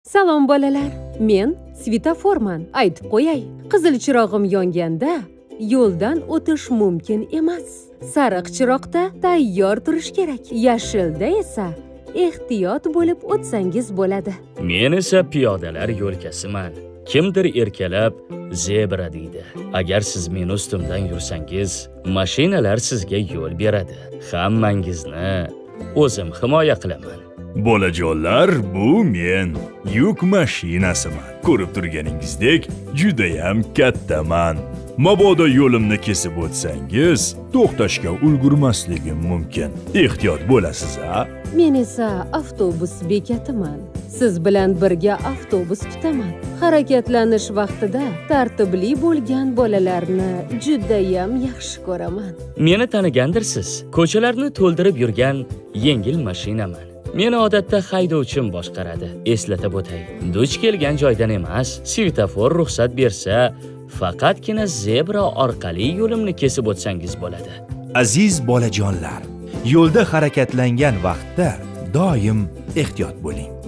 Salom, bolalar. Men svetoforman. Aytib qo'yay. Qizil chirog'im yonganda yo'ldan o'tish mumkin emas. Sariq chiroqda tayyor turish kerak. Yashilda esa ehtiyot bo'lib o'tsangiz bo'ladi. Men esa piyodalar yo'lkasiman. Kimdir erkalab zebra deydi. Agar siz meni ustimdan yursangiz, mashinalar sizga yo'l beradi. Hammangizni o'zim himoya qilaman. Bolajonlar, bu men, yuk mashinasiman. Ko'rib turganingizdek, judayam kattaman. Mabodo yo'limni kesib o'tsangiz, to'xtashga ulgurmasligim mumkin. Ehtiyot bo'lasiz, a? Men esa avtobus bekatiman. Siz bilan birga avtobus kutaman. Harakatlanish vaqtida tartibli bo'lgan bolalarni judayam yaxshi ko'raman. Meni tanigandirsiz. Ko'chalarni to'ldirib yurgan yengil mashinaman. Meni odatda haydovchim boshqaradi. Eslatib o'tay. Duch kelgan joydan emas, svetofor ruxsat bersa, faqatgina zebra orqali yo'limni kesib o'tsangiz bo'ladi. Aziz bolajonlar, yo'lda harakatlangan vaqtda doim ehtiyot bo'ling.